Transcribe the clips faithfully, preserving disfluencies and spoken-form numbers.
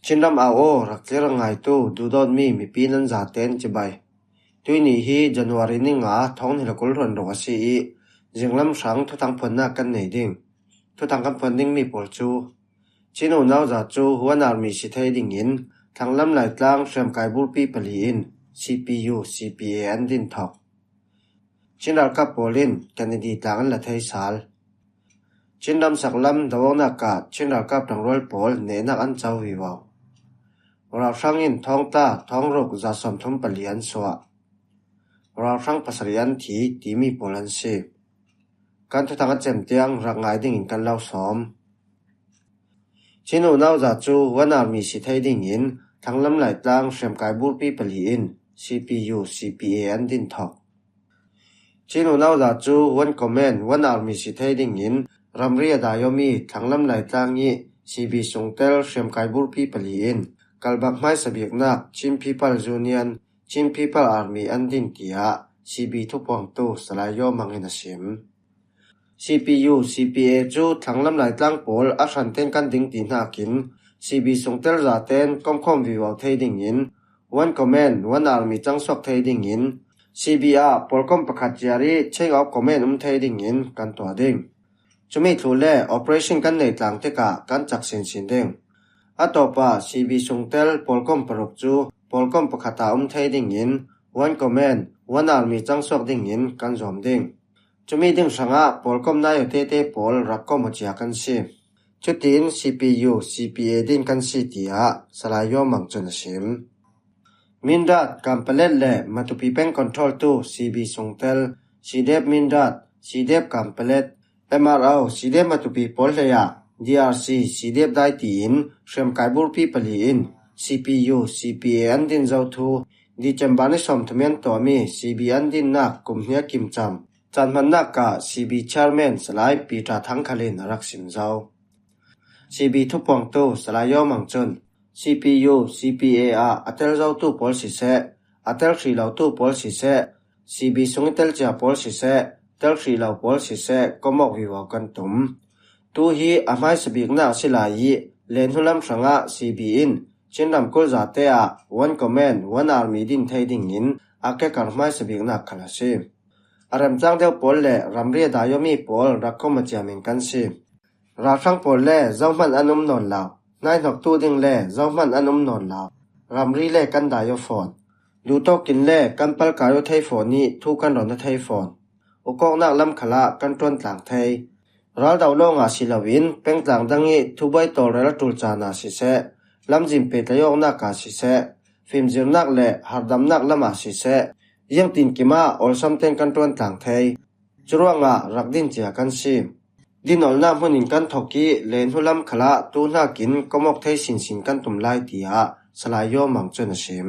Chinram au aw, rak tlir a ngaitu, duhdawtmi mipi nan zaten cibai. Tuini hi January ni nga, thawng hnih le kul hluan ruk a si ih, zinglam hrang thuthang phuannak kan nei ding. Thuthang kan phuan dingmi pawl cu, Chin unauza cu One Army si thei dingin, thlanglam Laitlang hriamkai burpi pali in C P U, C P A an din thawk. Chin ralkap pawl in Kennedy tlang an la thei sal. Chin ramsaklam do-awknak ah Chin ralkap ṭangrual pawl nehnak an co vivo. Ralhrang in thawngtla thawng ruk za sawmthum pali an suah. Ralhrang pasarih an thi timi pawl an si. Kan thuthang a cem tiang rak ngai dingin kan lo sawm. Chin unauza cu One Army si thei dingin thlanglam Laitlang hriamkai burpi pali in C P U, C P A an din thawk. Chin unauza cu One Command, One Army si thei dingin ramri a dai awmi thlanglam Laitlang ih C B sungtel hriamkai burpi pali in kalbak hmaisa biknak Chin People Union, Chin People Army an din tiah C B thupuangtu Salai Yaw Mang in a sim. C P U, C P A cu thlanglam Laitlang pawl a hranten kan ding ti hnakin C B sungtel zaten komkhawm vivo thei dingin One Command, One Army cangsuak thei dingin C B ah pawlkom pakhat ciar ih Chain of Command um thei dingin kan tuah ding. Cumi thluh le operation kan neih tlang tikah kan cak sinsin ding. A tawpah C B sungtel pawlkom paruk cu pawlkom pakhat ah um thei dingin One Command, One Army cangsuak dingin kan zuam ding. Cumi ding hrangah pawlkom nai aw tete pawl rak kom aw cia kan si. Cutin C P U, C P A din kan si, tiah Salai Yaw Mang cun a sim. Mindat, Kanpalet le Matupi peng control tu C B sungtel, C D F Mindat, C D F Kanpalet, M R O, C D F Matupi pawl hleiah D R C, C D F dai tiin hriamkai burpi pali in C P U, C P A an din zo thu December ni sawmthum in tuahmi C B an dinnak kum hnih a kimcam caan hmannak ah C B chairman Salai Peter Thang Khal in a rak sim zo. C B thupuangtu Salai Yaw Mang cun C P U, C P A ah a tel zotu pawl siseh, a tel hrih lotu pawl siseh, C B sung ih telcia pawl siseh, tel hrih lo pawl siseh, kom awk vivo kan tum. Tu hi a hmaisa biknak a si lai ih, lehhnulam hrangah C B in Chin ramkulh zate ah One Command, One Army din thei dingin a kekar hmaisa biknak khal a si. A remcang deuh pawl le ramri a dai awmi pawl rak kom aw ciamin kan si. Ralhrang pawl le zohman an um nawn lo, hnaihnoktu ding le zohman an um nawn lo, ramri le kan dai aw fawn. Duhtawkin le kan palkai aw thei fawn ih thu kan rawn aw thei fawn. Ukawknak lam khalah kan ṭuan tlang thei. Raldo lawngah si loin pengtlang dang ih thubuai tawlrel a ṭul caan ah siseh, lamzin pehtlaih awknak ah siseh, fimzirnak le harhdamnak lamah siseh, ziangtinkim ah awlsam tein kan ṭuan tlang thei. Curuangah rak din cia kan si. Dinawlnak hmun in kan thok ih lehhnulam khalah tu hnakin kom awk thei sinsin kan tum lai, tiah Salai Yaw Mang cun a sim.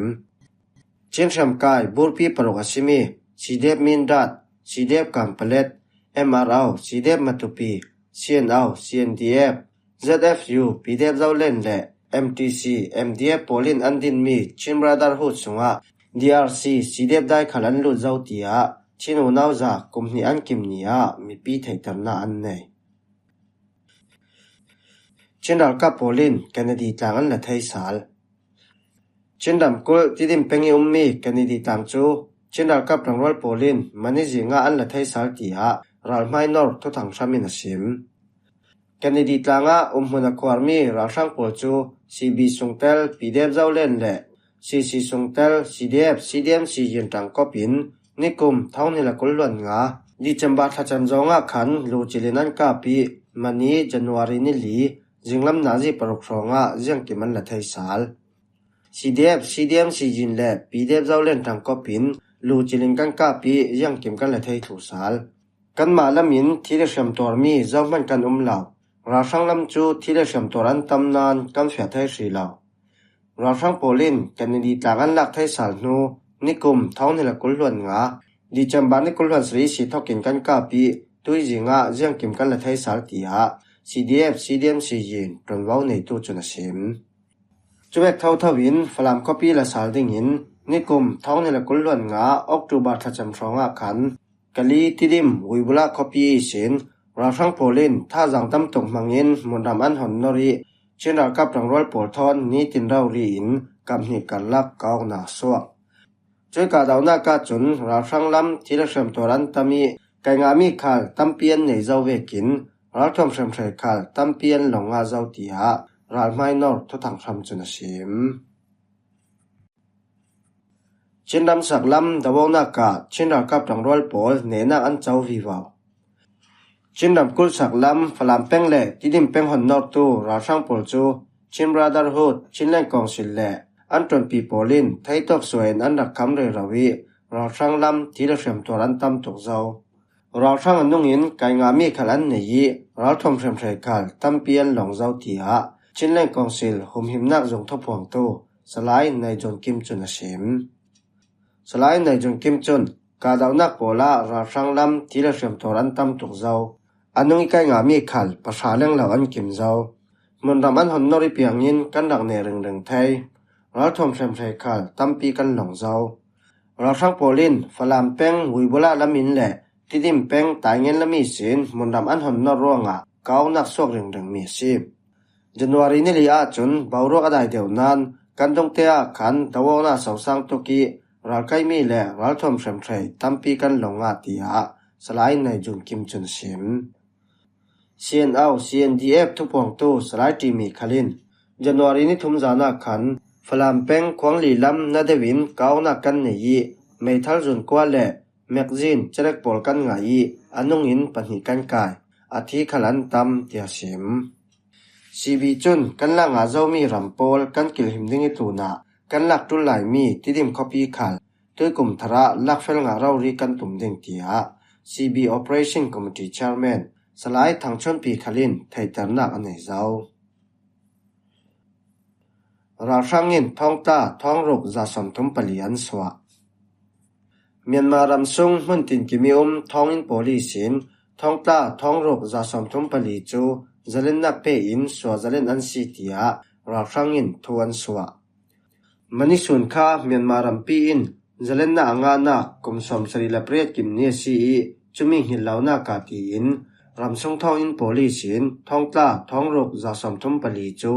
Chin hriamkai burpi paruk a simi C D F Mindat, C D F Kanpalet, M R O, C D F Matupi, C N O, C N D F, Z F U, P D F Zoland le M T C, M D F pawl in an dinmi Chin Brotherhood sungah D R C, C D F dai khal an lut zo, tiah Chin unauza kum hnih an kim ni ah mipi theihternak an nei. Chin ralkap pawl in Kennedy tlang an la thei sal. Chin ramkulh Tidim peng ih ummi Kennedy tlang cu Chin ralkap ṭangrual pawl in mani zingah an la thei sal, tiah ralhmai nor thuthang hram in a sim. Kennedy tlangah umhmun a khuarmi ralhrang pawl cu C B sungtel, P D F Zoland le C C sungtel, C D F, C D M Siyin ṭangkawp in nikum thawng hnih le kul hluan nga December thlacam zawngah khan lucil in an kap ih mani January ni li zinglam nazi paruk hrawngah ziangkim an la thei sal. C D F, C D M Siyin le P D F Zoland ṭangkawp in lucil in kan kap ih ziangkim kan la thei thluh sal. Kanmah lam in thil ih hriamtuarmi zohman kan um lo. Ralhrang lam cu thil ih hriamtuar an tam nain kan fiah thei hrih lo. Ralhrang pawl in Kennedy tlang an lak thei sal hnu nikum thawng hnih le kul hluan nga December ni kul hluan sarih si thawkin kan kap ih tuizing ah ziangkim kan la thei sal, tiah C D F, C D M Siyin ṭuanvo neitu cun a sim. Cuvek thotho in Falam khuapi la sal dingin nikum thawng hnih le kul hluan nga October thlacam hrawngah khan Kali Tidim Uibula khuapi ihsin ralhrang pawl in thazaang tam tuk hmangin hmunram an hon nor ih Chin ralkap ṭangrual pawl thawn nitin rori in kap hnih karlak kaukna suak. Cui kahdohnak ahcun ralhrang lam thi le hriamtuar an tam ih, kaingahmi khal tampi an nei zo vekin ralthuam hriamhrei khal tampi an lawng ngah zo, tiah ralhmai nor thuthang hram cun a sim. Chin ramsak lam doawknak ah Chin ralkap ṭangrual pawl nehnak an co vivo. Chin ramkulh sak lam Falam peng le Tidim peng hon nortu ralhrang pawl cu Chin Brotherhood, Chinland Council le an ṭuanpi pawl in theitawk suai in an rak kham rero ih ralhrang lam thi le hriamtuar an tam tuk zo. Ralhrang a nungin kaingahmi khal an nei ih ralthuam hriamhrei khal tampi an lawng zo, tiah Chinland Council humhimnak zung thuphuangtu Salai Naijun Kim cun a sim. Salai Naijun Kim cun kahdohnak pawl ah ralhrang lam thi le hriamtuar an tam tuk zo. A nung ih kaingahmi khal pahra lenglo an kim zo. Hmunram an hon nor ih piangin kan rak neh ringring thei. Ralthuam hriamhrei khal tampi kan lawng zo. Ralhrang pawl in Falam peng Wuibulah lam in le Tidim peng Taingen lam ihsin hmunram an hon nor ruangah kauknak suak ringringmi a si. January ni li ahcun boruak a dai deuh nain kan dungte ah khan doawknak sosang tuk ih ralkaihmi le ralthuam hriamhrei tampi kan lawng ngah, tiah Salai Naijun Kim cun a sim. C N O, C N D F thuphuangtu Salai Ṭimi khal in January ni thum zan ah khan Falam peng Khuangli lam na deuh in kauknak kan nei ih meithal zun kua le magazine cerek pawl kan ngah ih a nungin pahnih kan kai, a thi khal an tam, tiah a sim. C B cun kan lak ngah zomi ram pawl kan kilhim ding ih tlunah kan lak ṭul laimi Tidim khuapi khal tuikum thar ah lakfel ngah rori kan tum ding, tiah C B Operation Committee Chairman Salai Thang Chunpi khal in theihternak a nei zo. Ralhrang in thawngtla thawng ruk za sawmthum pali an suah. Myanmar ram sung hmun tinkim ih um thawnginn pawl ihsin thawngtla thawng ruk za sawmthum pali cu zalennak pek in suah zalen an si, tiah ralhrang in thu an suah. Manisun kha Myanmar rampi in zalennak a ngahnak kum sawmsarih le pariat kim ni a si ih, cumi hngilh lonak ah tiin ramsung thawnginn pawl ihsin thawngtla thawng ruk za sawmthum pali cu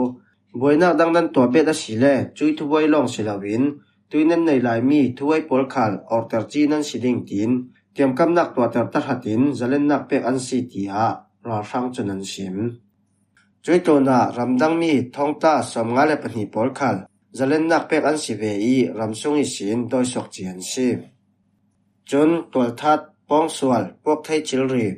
buainak dang nan tuah bet asile cui thubuai lawng si loin tui nan nei laimi thubuai pawl khal orter ci nan si ding tiin tiamkamnak tuahter tahratin zalennak pek an si, tiah ralhrang cun an sim. Cui tlunah ramdangmi thawngtla sawmnga le pahnih pawl khal zalennak pek an si ve ih ramsung ihsin dawisuak ci an si. Cun tualthat, pawngsual, puakthei cilri,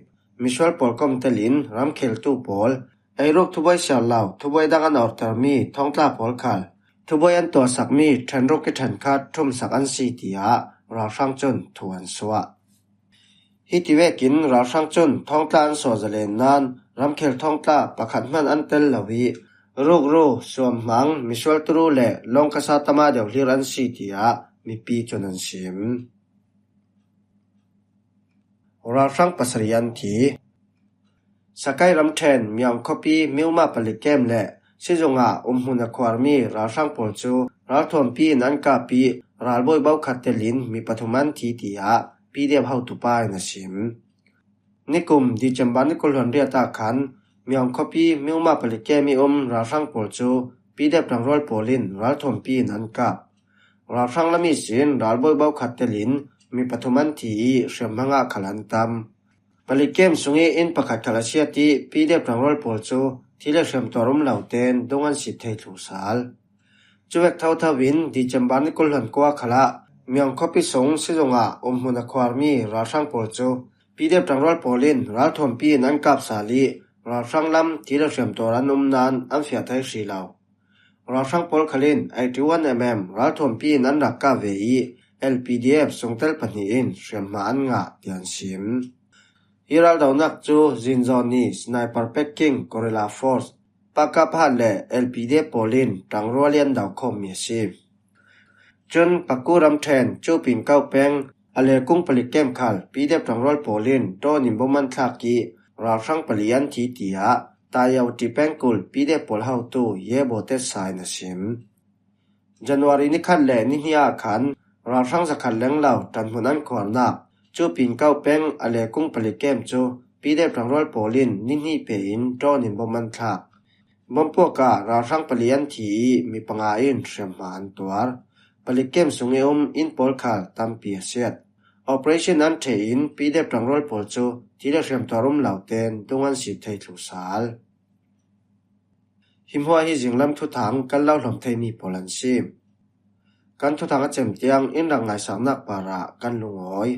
misual pawl kom telin ramkheltu pawl, eiruk thubuai siar lo thubuai dang an ortermi thawngtla pawl khal thubuai an tuahsakmi ṭhenruk ih ṭhenkhat ṭhumsak an si, tiah ralhrang cun thu an suah. Hiti vekin ralhrang cun thawngtla an suah zalen nain ramkhel thawngtla pakhat hman an tel lo ih rukru, suamhmang, misual turu le lawngkasa tama deuh hlir an si, tiah mipi cun an sim. Ralhrang pasarih an thi. Sakai ramṭhen Miawng khuapi Miuma palik kem le sizung ah umhmun a khuarmi ralhrang pawl cu ralthuampi in an kap ih ralbawi bo khat telin mi pathum an thi, tiah P D F hotupa in a sim. Nikum December ni kul hluan riat ah khan Miawng khuapi Miuma palik kem ih um ralhrang pawl cu P D F ṭangrual pawl in ralthuampi in an kap. Ralhrang lam ihsin ralbawi bo khat telin mi pathum an thi ih hriamhma ngah khal an tam. Palik kem sungih inn pakhat khal a siat ih P D F ṭangrual pawl cu thi le hriamtuar um lo tein dung an sit thei thlu sal. Cuvek thotho in December ni kul hluan kua khalah Miawng khuapi sung sizung ah umhmun a khuarmi ralhrang pawl cu P D F ṭangrual pawl in ralthuampi in an kap sal ih ralhrang lam thi le hriamtuar an um nain an fiah thei hrih lo. Ralhrang pawl khal in eighty one mm ralthuampi in an rak kap ve ih L P D F sungtel pahnih in hriamhma an ngah, tiah an sim. Hi raldohnak cu Zinzawni Sniper Packing Guerrilla Force, Pakaphat le L P D F pawl in ṭangrual ih an dokhawmmi a si. Cun Paku ramṭhen Cupin Kauh peng a lekung palik kem khal P D F ṭangrual pawl in drone in bom an thlak ih ralhrang pali an thi, tiah Tayauti pengkul P D F pawl hotu Ye Bo Tet Sa in a sim. January ni khat le ni hnih ah khan ralhrang zakhat lenglo ṭanhmun an khuarnak Cupin Kauh peng a lekung palik kem cu P D F ṭangrual pawl in ni hnih pe in drone in bom an thlak. Bomb puak ah ralhrang pali an thi i mi panga in hriamhma an tuar. Palik kem sung i um inn pawl khal tampi a siat. Operation an theh in P D F ṭangrual pawl cu thi le hriam tuar um lo tein dung an sip thei thlu sal. Hi hmuah hi zinglam thuthang kan lo hlawm thei mi pawl an si. Kan thuthang a cem tiang in rak ngaisaknak parah kan lungawi.